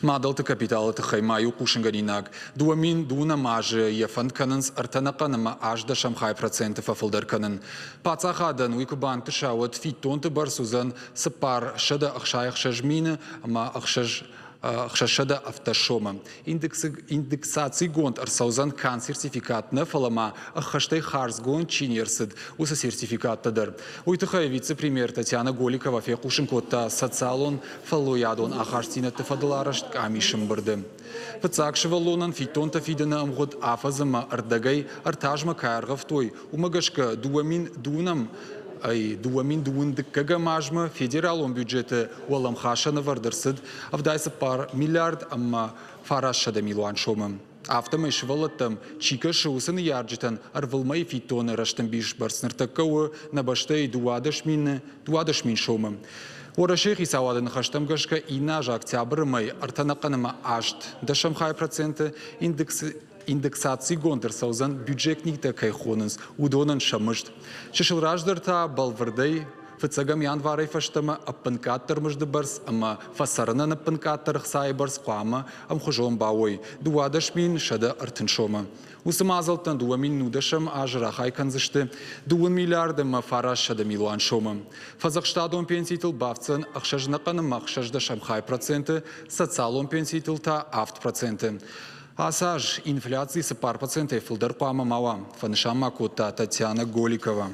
Мадӕлты капиталы тыххӕй ма иу хъусынгӕнинаг. 2012 азы йӕ фӕнд кӕнынц ӕртӕнӕхъӕн ӕмӕ ӕстдӕсӕм хай проценты фӕфылдӕр кӕнын. Паддзахадӕн уый куы бантыса, уӕд фиддонты бӕрц уыдзӕн 466 мины ӕмӕ 617 сомы. Индексацигонд ӕрцӕудзӕн канд сертификат нӕ, фӕлӕ ма ӕххӕстӕй хардзгонд чи не рцыд, уыцы сертификаттӕ дӕр. Уый тыххӕй вице-премьер Татьяна Голикова фехъусын кодта социалон фӕллойадон ахастдзинӕдты фӕдыл арӕзт къамисы ӕмбырды. Фыццаг сывӕллонӕн фиддонтӕ фидыны ӕмгъуыд афӕдз ӕмӕ ӕрдӕгӕй ӕртӕ азмӕ кӕй ӕргъӕвтой, уымӕ гӕсгӕ 2002 ӕй 2022 азмӕ федералон бюджеты уӕлӕмхасӕн ӕвӕрд ӕрцыд 74 миллиард ӕмӕ 900 милуан сомы. Афтӕмӕй сывӕллӕттӕм чи кӕсы, уыцы ныййарджытӕн ӕрвылмӕйы фиддоны рӕстӕмбис бӕрц ныртӕккӕ у нӕ бӕстӕйы 12 мин сомы. Уӕрӕсейы хицауады ныхӕстӕм гӕсгӕ иннӕ аз октябры мӕй ӕртӕнӕхъӕн ӕмӕ 8 хай проценты индексацигонд ӕрцӕудзӕн бюджетниктӕ кӕй хонынц, уыдонӕн сӕ мызд. Чысыл раздӕр та бӕлвырдӕй фыццӕгӕм январӕй фӕстӕмӕ ӕппынкъаддӕр мызды бӕрц ӕмӕ фӕцӕрынӕн ӕппынкъаддӕр ӕхцайы бӕрц хъуамӕ ӕмхуызон бауой 12 130 сомы. Уыцы мадзӕлттӕн 2010 азы рахай кӕндзысты 2 миллиард ӕмӕ 900 милуан сомы. Фӕдзӕхстадон пенситыл бафтдзӕн ӕхсӕзнӕхъӕн ӕмӕ ӕхсӕздӕсӕм хай проценты, социалон пенситыл та 7%. Ацы аз инфляци 4 процентӕй фылдӕр хъуамӕ ма уа, фӕнысан ма кодта Татьяна Голикова.